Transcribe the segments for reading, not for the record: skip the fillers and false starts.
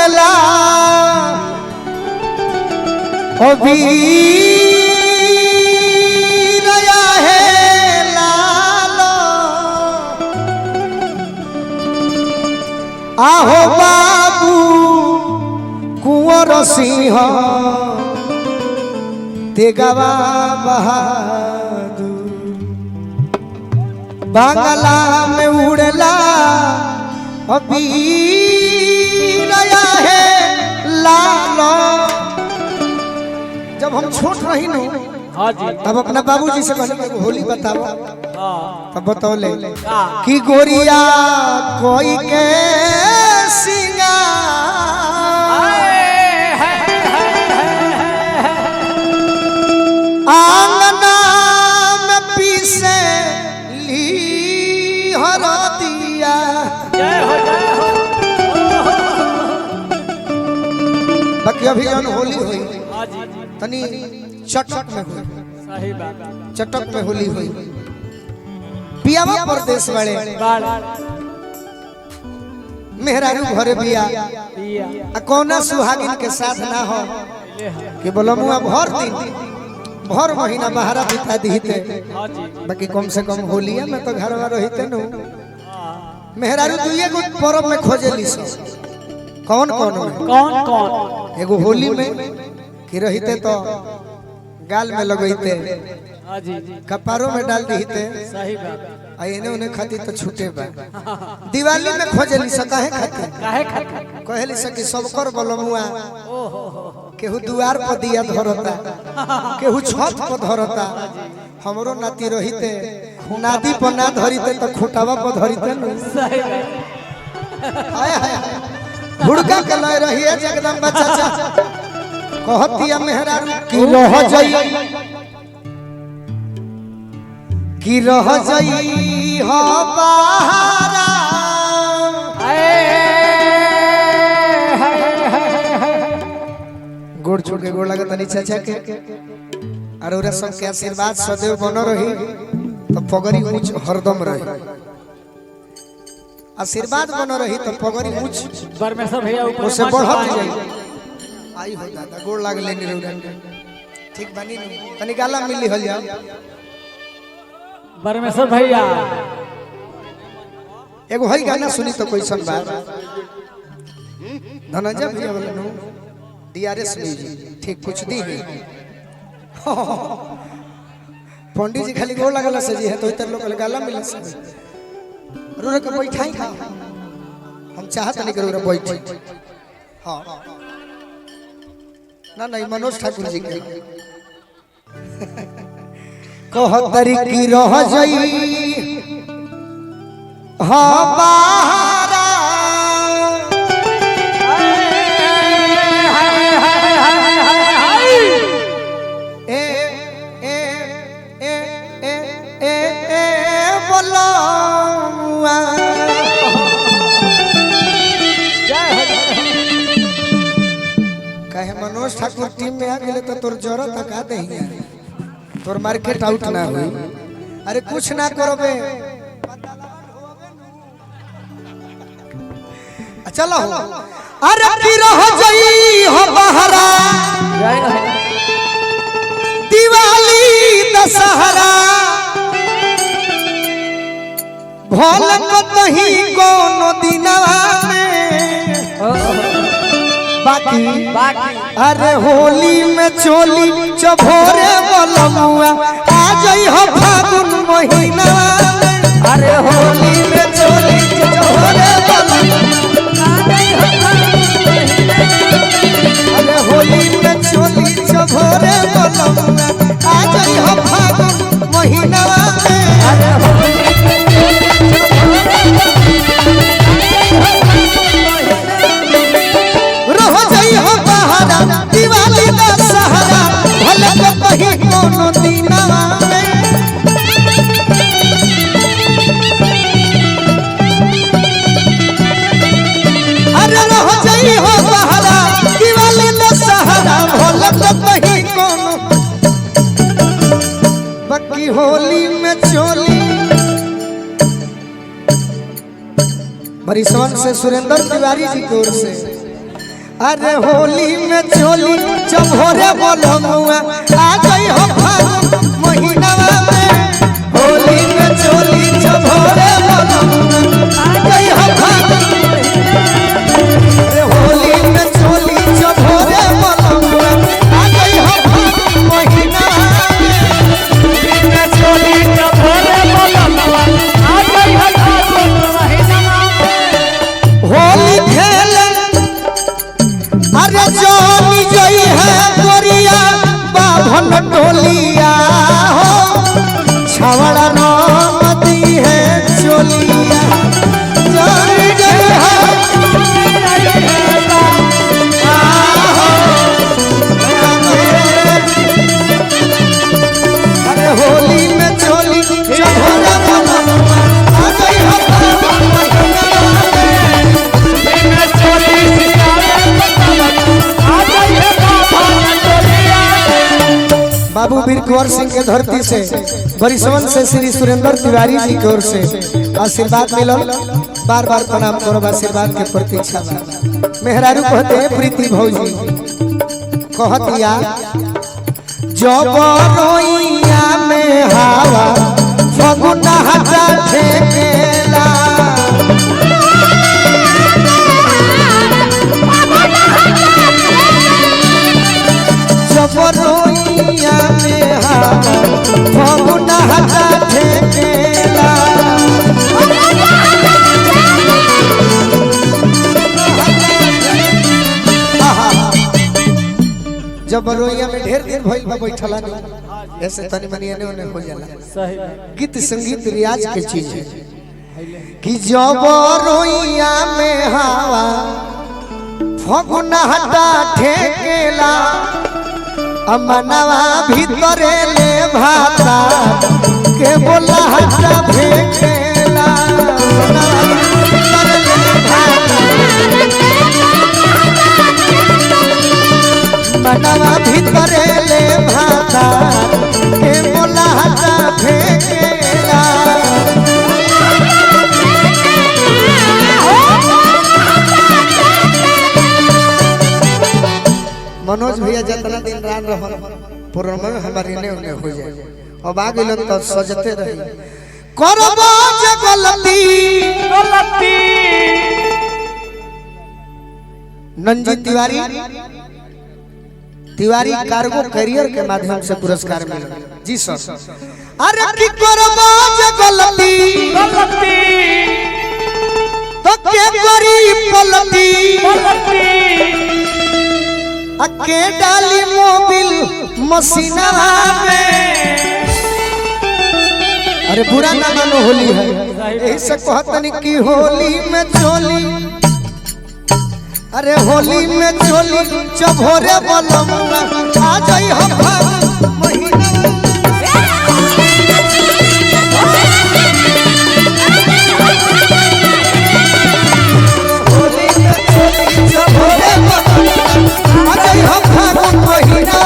उड़ला अबीर है लालो आहो बाबू कुंवर सिंह तेगवा बहादुर बांग्ला में उड़ला अबीर है लालो। जब हम छोट रही नु हाँ जी। तब अपना बाबूजी से कहने कि होली बताओ, हाँ। तब बतौले का? कि गोरिया कोई के सिंगार आंगना में पीसे ली हरदिया। जय हो जय हो। बाकी अभी जौन होली हुई हाँ जी। तनी चटक में हुई, सही बात। चटक में होली हुई। पियावा परदेश वाले बाल मेहरारू घरे बिया पिया आ कौना सुहागिन के साथ ना हो ले हाँ। कि बोलमुआ भर दिन भर महीना बहारा बिता दीते, हाँ जी। बाकी कम से कम होलिया में तो घरवा रहिते नु। हाँ। मेहरारू दुइये गो परब में खोजेली सो, कौन कौन में? कौन कौन? एगो होली में कि रहिते तो गाल में लगैते, हाँ जी। कपारों में डाल दीते, सही बात। आ एने ओने खातिर तो छूटे बा। दिवाली में खोजेली सो काहे खातिर? काहे खातिर? कहेली सो कि सबकर बोलमुआ ओहो हो। केहू दुआर पर दिया धरता, केहू छत पर धरता, हमरो नाती रहिते नादी पर ना धरिते तो खुटावा पर धरिते न। सही बात। हाय हाय हुड़का के लय रही है जगदम्बा चाचा। कहतिया मेहरारू कि रह जाई, कि रह जाई हो बहारा। गोड़ छू के गोड़ लगत तनी चाचा के, और ओरा सब के आशीर्वाद सदैव बनो रही तो पगड़ी ऊंच हरदम रही। आशीर्वाद बनो रही तो पगड़ी ऊंच परमेश्वर भैया ऊपर उसे मत बढ़त पानी। जाई। आई हो दादा गोड़ लाग लेनी रउरा ठीक बानी नु तनी गाला मिली हल जाओ। परमेश्वर भैया एगो हई गाना सुनी तो कैसन बात धनंजय भैया वाला नु डीआरएस म्यूजिक ठीक कुछ दी है। पंडित जी खाली गोड़ लागल से जी है तो इतर लोग गाला मिले से रोरे के बैठाई खा, हम चाहत नहीं करो बैठी। हाँ ना नहीं मनोज ठाकुर जी के कहतरी की रह जाई हाँ बहारा। ए ए ए ए ए ए बोलमुआ कहे मनोज ठाकुर टीम में आ गए तो तोर जरूरत थका दे, तोर मार्केट आउट ना हुई। अरे कुछ ना करबे, चलो। अरे की रह जाई हो बहरा दिवाली दशहरा भोल कतही कोनो दिनवा में बाकी अरे होली में चोली चभोरे बलमुआ आ जाई हो फागुन महीना। अरे होली में चोली चभोरे बलमुआ, अरे होली में चोली चभोरे बलमुआ आ जाई हो फागुन महीना। अरे रह जाई हो बहारा दिवाली दशहरा भले को कहीं कोनो दिनवा में। अरे रह जाई हो बहारा दिवाली दशहरा भले को कहीं कोनो बाकी होली में चोली। बरिसवन से सुरेंद्र तिवारी जी की ओर से अरे होली में चोली चभोरे बोलमुआ आ गई हो फागुन महीनावा में। होली में चोली चभोरे बोलमुआ आ गई हो फागुन। अरे होली में चोली चभोरे बोलमुआ आ गई हो फागुन महीनावा में। चोली चभोरे बोलमुआ आ गई हो फागुन महीनावा में। होली खेल अरे जानी जई है गोरिया बाभन टोलिया हो छवड़ा नाम दी है चोलिया। जानी जई है अरे होली में चोली चढ़ोला बाबा आ गई हो फागुन महीना में। चोली सितारे आ गई है बाभन टोलिया। बाबू वीर कुंवर सिंह के धरती से बरिसवन से श्री सुरेंद्र तिवारी जी की ओर से आशीर्वाद मिलल। बार बार प्रणाम करो, आशीर्वाद के प्रतीक्षा बा। मेहरारू कहते हैं प्रीति भौजी कहतिया जब रोइया में हवा फगुना हटा ठेकेला। जब रोइया में हवा फगुना हटा ठेकेला। आहा। जब रोइया में ढेर दिन भइल बा बैठला नहीं, ऐसे तनी मनी एने ओने हो जाला। सही गीत संगीत रियाज के चीज है कि जब रोइया में हवा फगुना हटा ठेकेला अमनवा भीतरे ले भाता के बोला हटा फेंकेला। मनवा भीतरे ले भाता, मनवा भीतरे ले भाता के बोला हटा फेंकेला। मनोज भैया जितना दिन रान रहन पूर्ण में हमारे एने ओने हो जाए। अब आ गइलन तो सजते रही करबो जे गलती गलती। नंजी तिवारी तिवारी कार्गो करियर के माध्यम से पुरस्कार मिला जी सर। अरे की करबो जे गलती गलती तो के करी पलती गलती। आ के डाली मोबिल मशीनवा में। अरे बुरा ना मानो होली है, यही से कहतनी कि होली में चोली, अरे होली में चोली चभोरे बलमुआ आ जाई हम फागुन महीना। होली में चोली चभोरे बलमुआ आ जाई हम फागुन महीना।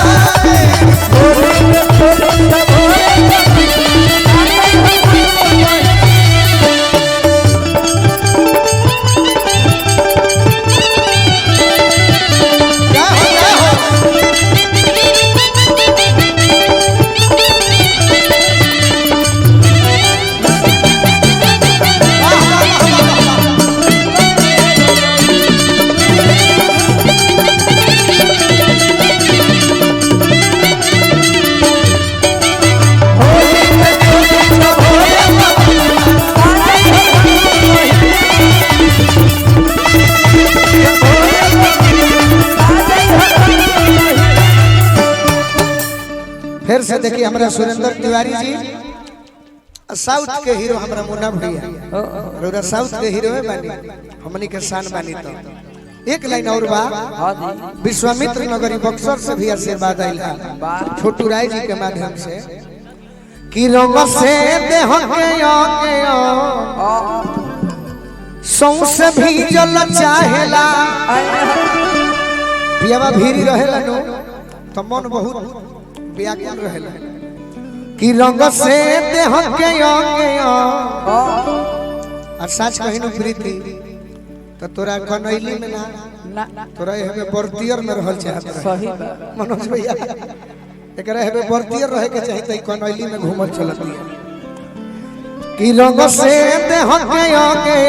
जय हो, जय हो। वाह, वाह, वाह, वाह, वाह। फिर से देखिए हमारा सुरेंद्र तिवारी जी साउथ के हीरो हमारा मुन्ना भैया रउरा साउथ के हीरो है बानी, हमनी के शान बानी। तो एक लाइन और बा, विश्वामित्र नगरी बक्सर से भी आशीर्वाद आइल है छोटू राय जी के माध्यम से कि रंग से देह के अंग सौंसे भीजल चाहेला। पियावा भीरी रहेला नो तो मन बहुत व्याकुल रहेला कि रंग से देह के अंग। और सच कहिनु प्रीति तो तोरा कनैली में ना ना। तोरा हमें बर्तियर में रहल चाहत रहे। सही बा। मनोज भैया, एकरा हमें बर्तियर रहे के चाही त कनैली में घूमल चलत बिया। कि रंग से देह के आगे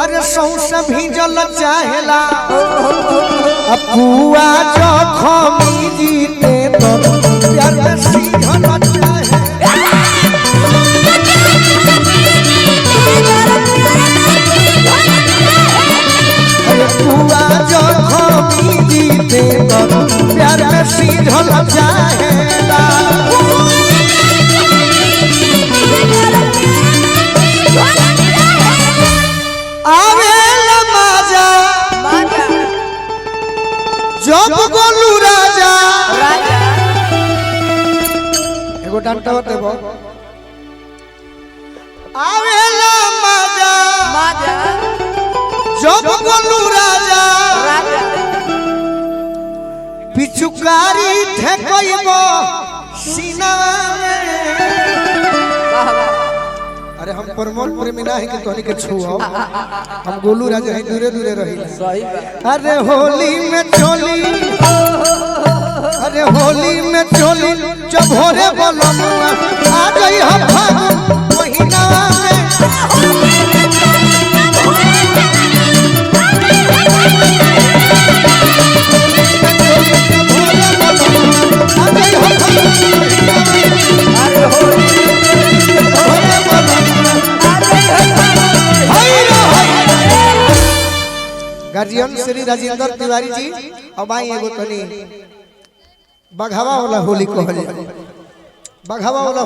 अरे सौस भीजल चाहेला, अपुआ जखमी जीते तो प्यार में सीझल चाहे। अरे पुआ जखमी जीते तो प्यार में सीझल चाहेला। आवेला माजा जब गोलू राजा एगो डंटा देबो। आवेला माजा जब गोलू राजा, पिचुकारी ठेकइबो सीना में। अरे हम प्रमोद प्रेमी ना है कि तोहनी के छुओ, हम गोलू राजा है, दूरे दूरे रही। सही बा। अरे होली में चोली, अरे होली में चोली जब भोरे बोलमुआ आ गई हम फागुन महीना में। भोरे बोलमुआ आ गई हम फागुन महीना में। अरे होली भोरे बोलमुआ हाय रे हाय। गार्जियन श्री राजेंद्र तिवारी जी और माई एगो तनी बघावा वाला होली कहल जाए, बघावा वाला।